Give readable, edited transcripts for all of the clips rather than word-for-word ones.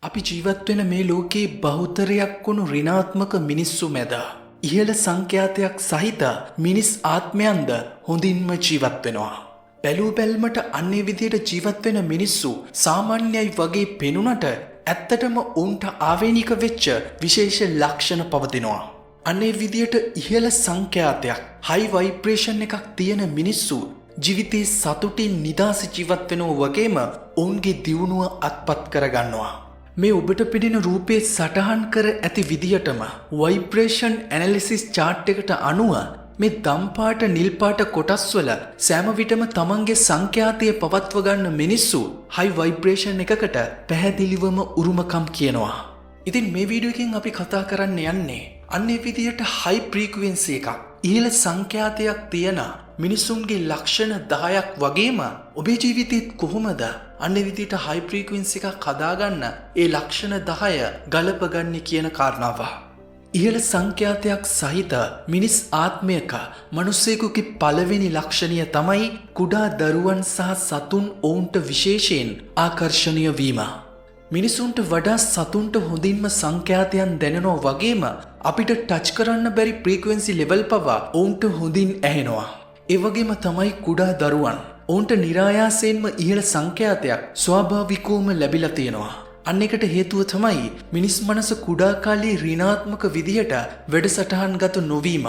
අපි ජීවත් වෙන මේ ලෝකයේ බහුතරයක් වුණු ඍණාත්මක මිනිස්සු මැද ඉහළ සංඛ්‍යාතයක් සහිත මිනිස් ආත්මයන්ද හොඳින්ම ජීවත් වෙනවා. බැලූ බැල්මට අන්නේ විදියට ජීවත් වෙන මිනිස්සු සාමාන්‍යයි වගේ පෙනුනට ඇත්තටම ඔවුන්ට ආවේනික වෙච්ච විශේෂ ලක්ෂණ පවතිනවා. අන්නේ විදියට ඉහළ සංඛ්‍යාතයක්, හයි වයිබ්‍රේෂන් එකක් තියෙන මිනිස්සු ජීවිතේ සතුටින් නිදහස ජීවත් වෙනවා වගේම ඔවුන්ගේ දියුණුව අත්පත් කරගන්නවා. මේ ඔබට පෙනෙන රූපේ සටහන් කර ඇති විදිහටම වයිබ්‍රේෂන් ඇනලිසිස් චාට් එකට අනුව මේ දම් පාට, නිල් පාට කොටස්වල සෑම විටම තමන්ගේ සංඛ්‍යාතය පවත්ව ගන්න මිනිස්සු හයි වයිබ්‍රේෂන් එකකට පැහැදිලිවම උරුමකම් කියනවා. ඉතින් මේ වීඩියෝ එකෙන් අපි කතා කරන්න යන්නේ අන්නේ විදිහට හයි ෆ්‍රීක්වෙන්සි එකක්, ඉහළ සංඛ්‍යාතයක් තියෙන මිනිසුන්ගේ ලක්ෂණ 10ක් වගේම ඔබේ ජීවිතේත් කොහොමද අන්නේ විදිහට හයි ෆ්‍රීක්වෙන්සි එකක් හදාගන්න ඒ ලක්ෂණ 10 ගලපගන්නේ කියන කාරණාව. ඉහළ සංඛ්‍යාතයක් සහිත මිනිස් ආත්මයක, මනුස්සයෙකුගේ පළවෙනි ලක්ෂණය තමයි කුඩා දරුවන් සහ සතුන් ඔවුන්ට විශේෂයෙන් ආකර්ෂණීය වීම. මිනිසුන්ට වඩා සතුන්ට හොඳින්ම සංඛ්‍යාතයන් දැනෙනවා වගේම අපිට ටච් කරන්න බැරි ෆ්‍රීක්වෙන්සි ලෙවල් පවා ඔවුන්ට හොඳින් ඇහෙනවා. ඒ වගේම තමයි කුඩා දරුවන්. ඔවුන්ට නිරායාසයෙන්ම ඉහළ සංඛ්‍යාතයක් ස්වාභාවිකවම ලැබිලා තියෙනවා. අන්න ඒකට හේතුව තමයි මිනිස් මනස කුඩා කාලේ ඍණාත්මක විදිහට වැඩසටහන් ගත නොවීම.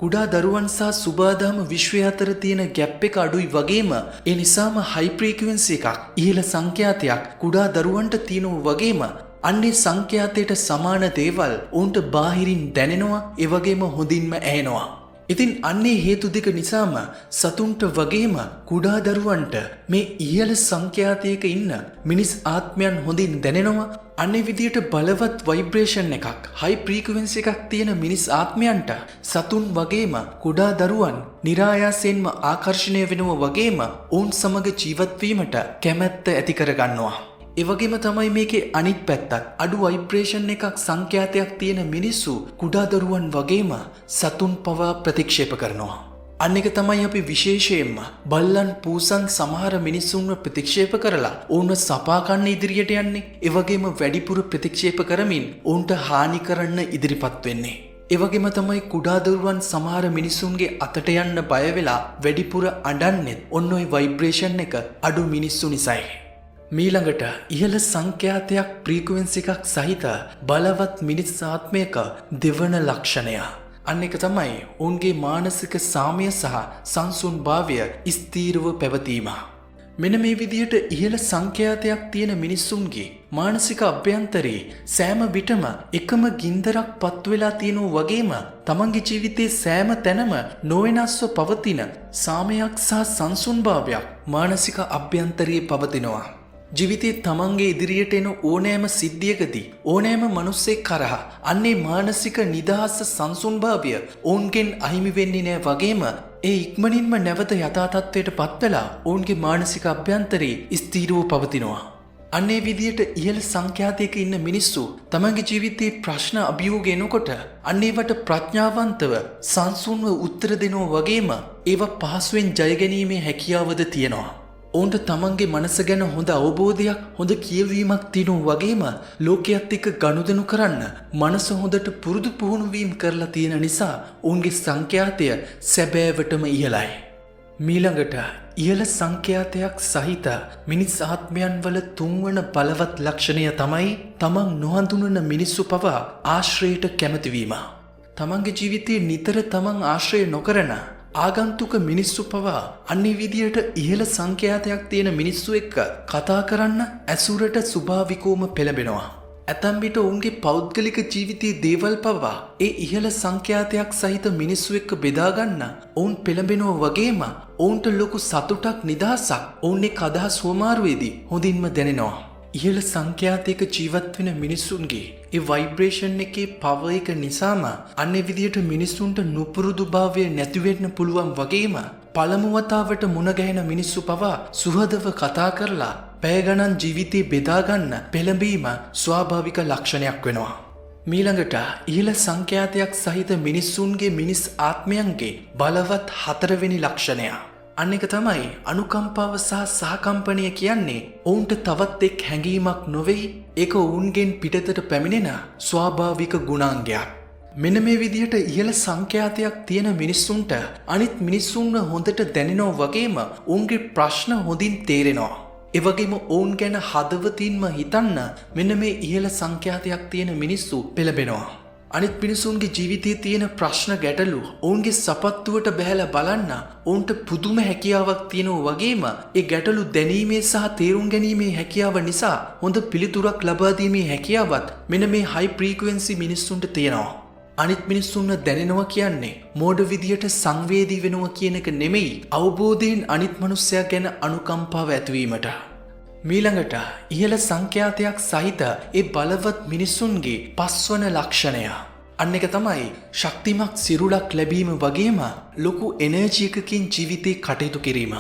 කුඩා දරුවන් සහ සුබාදහම විශ්වය අතර තියෙන ගැප් එක අඩුයි වගේම ඒ නිසාම හයි ෆ්‍රීක්වෙන්සි එකක්, ඉහළ සංඛ්‍යාතයක් කුඩා දරුවන්ට තියෙනවා වගේම අන්නේ සංඛ්‍යාතයට සමාන දේවල් ඔවුන්ට බාහිරින් දැනෙනවා, ඒ වගේම හොඳින්ම ඇහෙනවා. ඉතින් අන්නේ හේතු දෙක නිසාම සතුන්ට වගේම කුඩා දරුවන්ට මේ ඉහළ සංඛ්‍යාතයක ඉන්න මිනිස් ආත්මයන් හොඳින් දැනෙනවා. අන්නේ විදියට බලවත් වයිබ්‍රේෂන් එකක්, හයි ෆ්‍රීක්වෙන්සි එකක් තියෙන මිනිස් ආත්මයන්ට සතුන් වගේම කුඩා දරුවන් නිරායාසයෙන්ම ආකර්ෂණය වෙනවා වගේම ඔවුන් සමග ජීවත් වීමට කැමැත්ත ඇති කරගන්නවා. ඒ වගේම තමයි මේකේ අනිත් පැත්තත්, අඩු වයිබ්‍රේෂන් එකක්, සංඛ්‍යාතයක් තියෙන මිනිස්සු කුඩා දරුවන් වගේම සතුන් පවා ප්‍රතික්ෂේප කරනවා. අන්න එක තමයි අපි විශේෂයෙන්ම බල්ලන්, පූසන් සමහර මිනිස්සුන්ව ප්‍රතික්ෂේප කරලා ඔවුන්ව සපා කන්න ඉදිරියට යන්නේ. ඒ වගේම වැඩිපුර ප්‍රතික්ෂේප කරමින් ඔවුන්ට හානි කරන්න ඉදිරිපත් වෙන්නේ. ඒ වගේම තමයි කුඩා දරුවන් සමහර මිනිස්සුන්ගේ අතට යන්න බය වෙලා වැඩිපුර අඬන්නෙත් ඔන්න ඔය වයිබ්‍රේෂන් එක අඩු මිනිස්සු නිසායි. මීළඟට ඉහළ සංඛ්‍යාතයක්, ෆ්‍රීක්වෙන්සි එකක් සහිත බලවත් මිනිස් ආත්මයක දෙවන ලක්ෂණය. අන්න එක තමයි ඔවුන්ගේ මානසික සාමය සහ සංසුන්භාවය ස්ථීරව පැවතීම. මෙන්න මේ විදිහට ඉහළ සංඛ්‍යාතයක් තියෙන මිනිස්සුන්ගේ මානසික අභ්‍යන්තරේ සෑම විටම එකම ගින්දරක් පත් වෙලා තියෙනවා වගේම තමන්ගේ ජීවිතේ සෑම තැනම නොවෙනස්ව පවතින සාමයක් සහ සංසුන්භාවයක් මානසික අභ්‍යන්තරයේ පවතිනවා. ජීවිතේ තමන්ගේ ඉදිරියට එන ඕනෑම සිද්ධියකදී, ඕනෑම මනුස්සෙක් කරහා අන්නේ මානසික නිදහස, සංසුන්භාවය ඔවුන්ගෙන් අහිමි වෙන්නේ නෑ වගේම ඒ ඉක්මනින්ම නැවත යථා තත්ත්වයට පත් වෙලා ඔවුන්ගේ මානසික අභ්‍යන්තරේ ස්ථීරව පවතිනවා. අන්නේ විදියට ඉහළ සංඛ්‍යාතයක ඉන්න මිනිස්සු තමන්ගේ ජීවිතේ ප්‍රශ්න, අභියෝග එනකොට අන්න ඒවට ප්‍රඥාවන්තව සංසුන්ව උත්තර දෙනවා වගේම ඒවා පහසුවෙන් ජය ගැනීමේ හැකියාවද තියෙනවා. ඔවුන්ට තමන්ගේ මනස ගැන හොඳ අවබෝධයක්, හොඳ කියවීමක් තියෙනවා වගේම ලෝකයේත් එක්ක ගනුදෙනු කරන්න මනස හොඳට පුරුදු පුහුණු වීම කරලා තියෙන නිසා ඔවුන්ගේ සංඛ්‍යාතය සැබෑවටම ඉහළයි. මීළඟට ඉහළ සංඛ්‍යාතයක් සහිත මිනිස් ආත්මයන් වල තුන්වන බලවත් ලක්ෂණය තමයි තමන් නොහඳුනන මිනිස්සු පවා ආශ්‍රයයට කැමතිවීම. තමන්ගේ ජීවිතයේ නිතර තමන් ආශ්‍රය නොකරන ආගන්තුක මිනිස්සු පවා අන්නේ විදියට ඉහළ සංඛ්‍යාතයක් තියෙන මිනිස්සු එක්ක කතා කරන්න, ඇසුරට ස්වභාවිකවම පෙළඹෙනවා. ඇතැම් විට ඔවුන්ගේ පෞද්ගලික ජීවිතයේ දේවල් පවා ඒ ඉහළ සංඛ්‍යාතයක් සහිත මිනිස්සු එක්ක බෙදාගන්න ඔවුන් පෙළඹෙනවා වගේම ඔවුන්ට ලොකු සතුටක්, නිදහසක් ඔවුන් එක්ක අදහස් හුවමාරුවේදී හොඳින්ම දැනෙනවා. ඉහළ සංඛ්‍යාතයක ජීවත් වෙන මිනිස්සුන්ගේ ඒ වයිබ්‍රේෂන් එකේ පවර් එක නිසාම අන්නේ විදියට මිනිස්සුන්ට නුපුරුදු භාවය නැති වෙන්න පුළුවන් වගේම පළමු වතාවට මුණ ගැහෙන මිනිස්සු පවා සුහදව කතා කරලා පැය ගණන් ජීවිතේ බෙදා ගන්න පෙළඹීම ස්වාභාවික ලක්ෂණයක් වෙනවා. මීළඟට ඉහළ සංඛ්‍යාතයක් සහිත මිනිස්සුන්ගේ, මිනිස් ආත්මයන්ගේ බලවත් හතරවෙනි ලක්ෂණය. අන්න එක තමයි අනුකම්පාව සහ සහකම්පනය කියන්නේ ඔවුන්ට තවත් එක් හැඟීමක් නොවෙයි, ඒක ඔවුන්ගෙන් පිටතට පැමිණෙන ස්වාභාවික ගුණාංගයක්. මෙන්න මේ විදිහට ඉහළ සංඛ්‍යාතයක් තියෙන මිනිස්සුන්ට අනිත් මිනිස්සුන්ව හොඳට දැනෙනවා වගේම ඔවුන්ගේ ප්‍රශ්න හොඳින් තේරෙනවා. ඒ වගේම ඔවුන් ගැන හදවතින්ම හිතන්න මෙන්න මේ ඉහළ සංඛ්‍යාතයක් තියෙන මිනිස්සු පෙළඹෙනවා. අනිත් මිනිසුන්ගේ ජීවිතයේ තියෙන ප්‍රශ්න ගැටලු ඔවුන්ගේ සපත්තුවට බැහැලා බලන්න ඔවුන්ට පුදුම හැකියාවක් තියෙනවා වගේම ඒ ගැටලු දැනීමේ සහ තේරුම් ගැනීමේ හැකියාව නිසා හොඳ පිළිතුරක් ලබා දීමේ හැකියාවත් මෙන්න මේ හයි ෆ්‍රීකවෙන්සි මිනිස්සුන්ට තියෙනවා. අනිත් මිනිස්සුන්ව දැනෙනවා කියන්නේ මෝඩ විදියට සංවේදී වෙනවා කියන එක නෙමෙයි, අවබෝධයෙන් අනිත් මනුස්සයා ගැන අනුකම්පාව ඇතිවීමට. මීළඟට ඉහළ සංඛ්‍යාතයක් සහිත ඒ බලවත් මිනිස්සුන්ගේ පස්වන ලක්ෂණය. අන්න එක තමයි ශක්තිමත් සිරුරක් ලැබීම වගේම ලොකු එනර්ජි එකකින් ජීවිතේ කටයුතු කිරීම.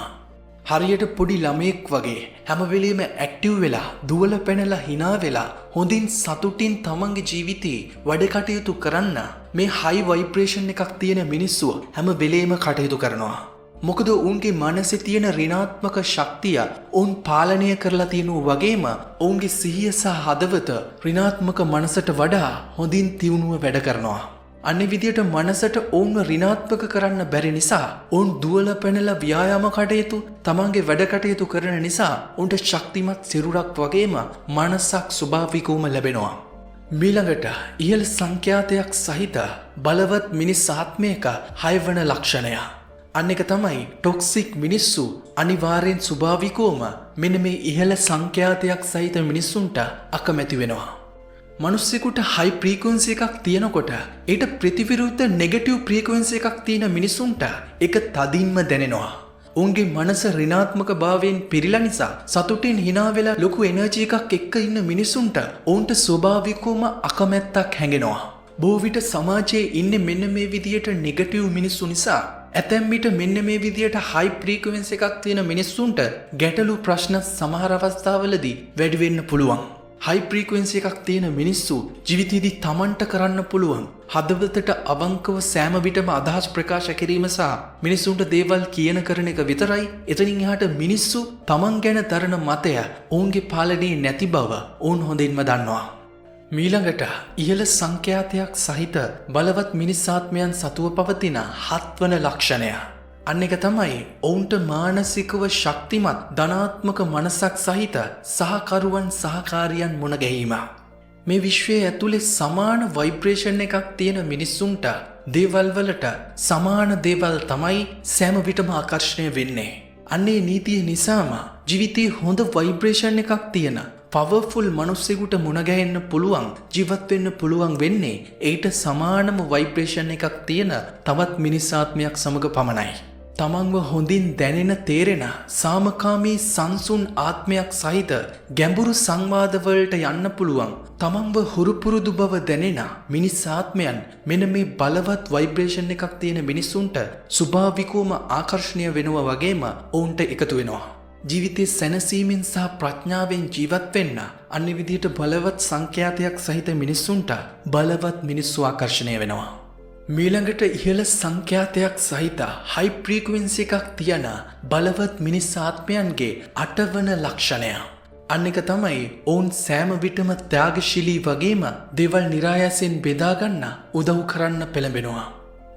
හරියට පොඩි ළමයෙක් වගේ හැම වෙලෙම ඇක්ටිව් වෙලා දුවල පැනලා හිනා වෙලා හොඳින් සතුටින් තමන්ගේ ජීවිතේ වැඩ කටයුතු කරන්න මේ හයි වයිබ්‍රේෂන් එකක් තියෙන මිනිස්සු හැම වෙලේම කටයුතු කරනවා. මොකද ඔවුන්ගේ මනසේ තියෙන ඍණාත්මක ශක්තිය ඔවුන් පාලනය කරලා තියෙනවා වගේම ඔවුන්ගේ සිහිය සහ හදවත ඍණාත්මක මනසට වඩා හොඳින් තියුණුව වැඩ කරනවා. අන්නේ විදියට මනසට ඔවුන්ව ඍණාත්මක කරන්න බැරි නිසා ඔවුන් දුවලා පැනලා ව්‍යායාම කටයුතු තමන්ගේ වැඩ කටයුතු කරන නිසා ඔවුන්ට ශක්තිමත් සිරුරක් වගේම මනසක් ස්වභාවිකවම ලැබෙනවා. මීළඟට ඉහළ සංඛ්‍යාතයක් සහිත බලවත් මිනිස් ආත්මයක හයවන ලක්ෂණය. අන්න එක තමයි ටොක්සික් මිනිස්සු අනිවාර්යෙන් ස්වභාවිකවම මෙන්න මේ ඉහළ සංඛ්‍යාතයක් සහිත මිනිස්සුන්ට අකමැති වෙනවා. මනුස්සයෙකුට හයි ෆ්‍රීකවන්සි එකක් තියෙනකොට ඊට ප්‍රතිවිරුද්ධ නෙගටිව් ෆ්‍රීකවන්සි එකක් තියෙන මිනිස්සුන්ට ඒක තදින්ම දැනෙනවා. ඔවුන්ගේ මනස ඍණාත්මක භාවයෙන් පිරීලා නිසා සතුටින් හිනා වෙලා ලොකු එනර්ජි එකක් එක්ක ඉන්න මිනිස්සුන්ට ඔවුන්ට ස්වභාවිකවම අකමැත්තක් හැඟෙනවා. බොහෝ විට සමාජයේ ඉන්නේ මෙන්න මේ විදියට නෙගටිව් මිනිස්සු නිසා ඇතැම් විට මෙන්න මේ විදියට හයි ෆ්‍රීකවන්සි එකක් තියෙන මිනිස්සුන්ට ගැටලු ප්‍රශ්න සමහර අවස්ථාවලදී වැඩි වෙන්න පුළුවන්. හයි ෆ්‍රීකවෙන්සි එකක් තියෙන මිනිස්සු ජීවිතේදී තමන්ට කරන්න පුළුවන් හදවතට අවංකව සෑම විටම අදහස් ප්‍රකාශ කිරීම සහ මිනිස්සුන්ට දේවල් කියන කරන එක විතරයි. එතනින් එහාට මිනිස්සු තමන් ගැන දරන මතය ඔවුන්ගේ පාලනයේ නැති බව ඔවුන් හොඳින්ම දන්නවා. මීළඟට ඉහළ සංඛ්‍යාතයක් සහිත බලවත් මිනිස් ආත්මයන් සතුව පවතින හත්වන ලක්ෂණය. අන්න එක තමයි ඔවුන්ට මානසිකව ශක්තිමත් ධනාත්මක මනසක් සහිත සහකරුවන් සහකාරියන් මුණ ගැහීම. මේ විශ්වයේ ඇතුලේ සමාන වයිබ්‍රේෂන් එකක් තියෙන මිනිස්සුන්ට දේවල් වලට සමාන දේවල් තමයි සෑම විටම ආකර්ෂණය වෙන්නේ. අන්නේ නීතිය නිසාම ජීවිතේ හොඳ වයිබ්‍රේෂන් එකක් තියෙන පවර්ෆුල් මිනිස්සෙකුට මුණ ගැහෙන්න පුළුවන්, ජීවත් වෙන්න පුළුවන් වෙන්නේ ඊට සමානම වයිබ්‍රේෂන් එකක් තියෙන තවත් මිනිස් ආත්මයක් සමග පමණයි. තමන්ව හොඳින් දැනෙන තේරෙන සාමකාමී සංසුන් ආත්මයක් සහිත ගැඹුරු සංවාදවලට යන්න පුළුවන් තමන්ව හුරුපුරුදු බව දැනෙන මිනිස් ආත්මයන් මෙන්න මේ බලවත් වයිබ්‍රේෂන් එකක් තියෙන මිනිස්සුන්ට ස්වභාවිකවම ආකර්ෂණය වෙනවා වගේම ඔවුන්ට එකතු වෙනවා. ජීවිතේ සැනසීමෙන් සහ ප්‍රඥාවෙන් ජීවත් වෙන්න අන්න විදිහට බලවත් සංඛ්‍යාතයක් සහිත මිනිස්සුන්ට බලවත් මිනිස්සු ආකර්ෂණය වෙනවා. මීළඟට ඉහළ සංඛ්‍යාතයක් සහිත හයි ෆ්‍රීකවෙන්සි එකක් තියෙන බලවත් මිනිස් ආත්මයන්ගේ අටවන ලක්ෂණය. අන්න එක තමයි ඔවුන් සෑම විටම ත්‍යාගශීලී වගේම දේවල් නිරායාසයෙන් බෙදා ගන්න උදව් කරන්න පෙළඹෙනවා.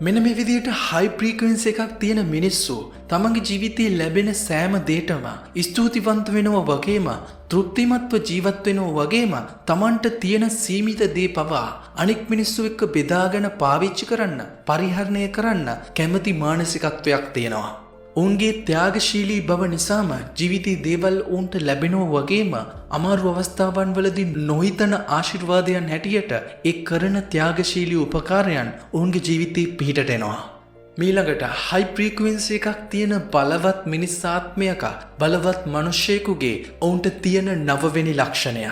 මෙන්න මේ විදිහට හයි ෆ්‍රීකවෙන්සි එකක් තියෙන මිනිස්සු තමන්ගේ ජීවිතේ ලැබෙන සෑම දෙයකටම ස්තුතිවන්ත වෙනවා වගේම තෘප්තිමත්ව ජීවත් වෙනවා වගේම තමන්ට තියෙන සීමිත දේ පවා අනෙක් මිනිස්සු එක්ක බෙදාගෙන පාවිච්චි කරන්න, පරිහරණය කරන්න කැමති මානසිකත්වයක් තියෙනවා. ඔවුන්ගේ ත්‍යාගශීලී බව නිසාම ජීවිතේ දේවල් ඔවුන්ට ලැබෙනවා වගේම අමාරු අවස්ථාවන් වලදී නොහිතන ආශිර්වාදයන් හැටියට ඒ කරන ත්‍යාගශීලී උපකාරයන් ඔවුන්ගේ ජීවිතේ පිහිටට එනවා. මීළඟට හයි ෆ්‍රීකවෙන්සි එකක් තියෙන බලවත් මිනිස් ආත්මයක බලවත් මිනිසෙකුගේ ඔවුන්ට තියෙන නවවෙනි ලක්ෂණය.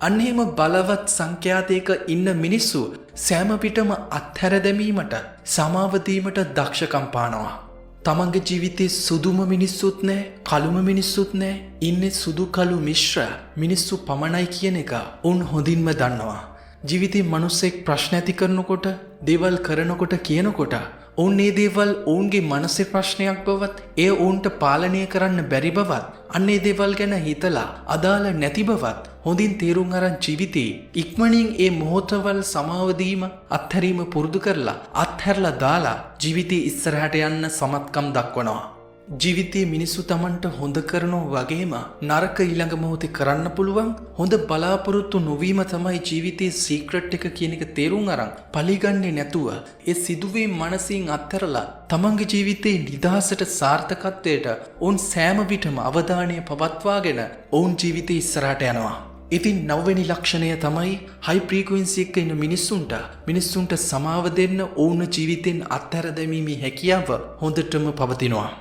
අන්න එහෙම බලවත් සංඛ්‍යාතයක ඉන්න මිනිස්සු සෑම විටම අත්හැර දැමීමට, සමාව දීමට දක්ෂකම් පානවා. තමන්ගේ ජීවිතේ සුදුම මිනිස්සුත් නෑ, කළුම මිනිස්සුත් නෑ, ඉන්නේ සුදු කළු මිශ්‍ර මිනිස්සු පමණයි කියන එක ඔවුන් හොඳින්ම දන්නවා. ජීවිතේ මනුස්සෙක් ප්‍රශ්න ඇති කරනකොට, දේවල් කරනකොට, කියනකොට ඔවුන් මේ දේවල් ඔවුන්ගේ මනසේ ප්‍රශ්නයක් බවත්, එය ඔවුන්ට පාලනය කරන්න බැරි බවත්, අන්න ඒ දේවල් ගැන හිතලා අදාළ නැති බවත් හොඳින් තේරුම් අරන් ජීවිතේ ඉක්මනින් ඒ මොහොතවල් සමාව දීම, අත්හැරීම පුරුදු කරලා, අත්හැරලා දාලා ජීවිතේ ඉස්සරහට යන්න සමත්කම් දක්වනවා. ජීවිතයේ මිනිස්සු තමන්ට හොඳ කරනවා වගේම නරක ඊළඟ මොහොතේ කරන්න පුළුවන්. හොඳ බලාපොරොත්තු නොවීම තමයි ජීවිතයේ සීක්‍රට් එක කියන එක තේරුම් අරන් පලිගන්නේ නැතුව ඒ සිදුවීම් මනසින් අත්හැරලා තමන්ගේ ජීවිතයේ නිදහසට, සාර්ථකත්වයට ඔවුන් සෑම විටම අවධානය පවත්වාගෙන ඔවුන් ජීවිතේ ඉස්සරහට යනවා. ඉතින් නවවෙනි ලක්ෂණය තමයි හයි ෆ්‍රීකවෙන්සි එකක ඉන්න මිනිස්සුන්ට මිනිස්සුන්ට සමාව දෙන්න, ඔවුන් ජීවිතෙන් අත්හැර දැමීමේ හැකියාව හොඳටම පවතිනවා.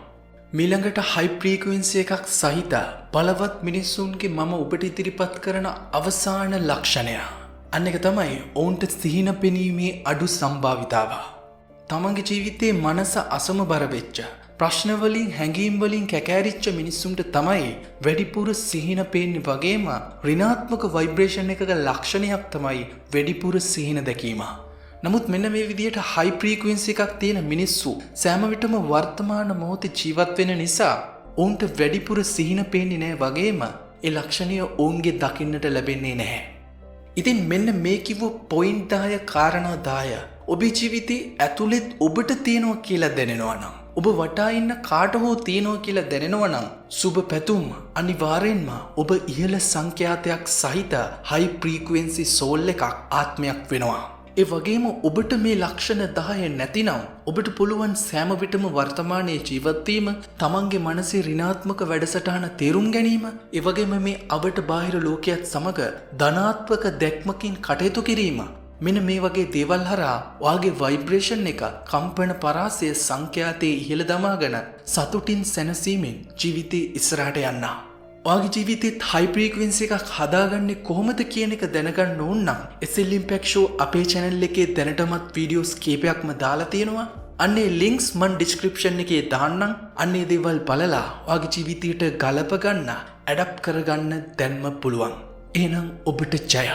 මීළඟට හයි ෆ්‍රීකවෙන්සි එකක් සහිත බලවත් මිනිස්සුන්ගේ මම ඔබට ඉදිරිපත් කරන අවසාන ලක්ෂණය. අන්න එක තමයි ඔවුන්ට සිහින පෙනීමේ අඩු සම්භාවිතාව. තමන්ගේ ජීවිතයේ මනස අසමබර වෙච්ච, ප්‍රශ්න වලින්, හැඟීම් වලින් කැකෑරිච්ච මිනිස්සුන්ට තමයි වැඩිපුර සිහින පේන්නේ වගේම ඍණාත්මක වයිබ්‍රේෂන් එකක ලක්ෂණයක් තමයි වැඩිපුර සිහින දැකීම. නමුත් මෙන්න මේ විදිහට හයි ෆ්‍රීකවෙන්සි එකක් තියෙන මිනිස්සු සෑම විටම වර්තමාන මොහොතේ ජීවත් වෙන නිසා ඔවුන්ට වැඩිපුර සිහින පේන්නේ නැහැ වගේම ඒ ලක්ෂණය ඔවුන්ගේ දකින්නට ලැබෙන්නේ නැහැ. ඉතින් මෙන්න මේ කිව්ව පොයින්ට් 10, කාරණා 10 ඔබේ ජීවිතේ ඇතුළෙත් ඔබට තියෙනවා කියලා දැනෙනවා නම්, ඔබ වටා ඉන්න කාට හෝ තියෙනවා කියලා දැනෙනවා නම්, සුබ පැතුම්. අනිවාර්යෙන්ම ඔබ ඉහළ සංඛ්‍යාතයක් සහිත හයි ෆ්‍රීකවෙන්සි සෝල් එකක්, ආත්මයක් වෙනවා. ඒ වගේම ඔබට මේ ලක්ෂණ 10 නැතිනම් ඔබට පුළුවන් සෑම විටම වර්තමානයේ ජීවත් වීම, තමන්ගේ මනසේ ඍණාත්මක වැඩසටහන තේරුම් ගැනීම, ඒ වගේම මේ අවට බාහිර ලෝකයේත් සමග ධනාත්මක දැක්මකින් කටයුතු කිරීම. මෙන්න මේ වගේ දේවල් හරහා ඔයාගේ වයිබ්‍රේෂන් එක, කම්පන පරාසය, සංඛ්‍යාතයේ ඉහළ දමාගෙන සතුටින් සැනසීමෙන් ජීවිතේ ඉස්සරහට යන්න. ඔයාගේ ජීවිතෙත් හයි ෆ්‍රීකවෙන්සි එකක් හදාගන්නේ කොහොමද කියන එක දැනගන්න ඕන නම් SL Impact Show අපේ channel එකේ දැනටමත් වීඩියෝස් කීපයක්ම දාලා තියෙනවා. අන්න ඒ ලින්ක්ස් මං ඩිස්ක්‍රිප්ෂන් එකේ දාන්නම්. අන්න ඒ දේවල් බලලා ඔයාගේ ජීවිතයට ගලප ගන්න, ඇඩප්ට් කරගන්න දැන්ම පුළුවන්. එහෙනම් ඔබට ජය.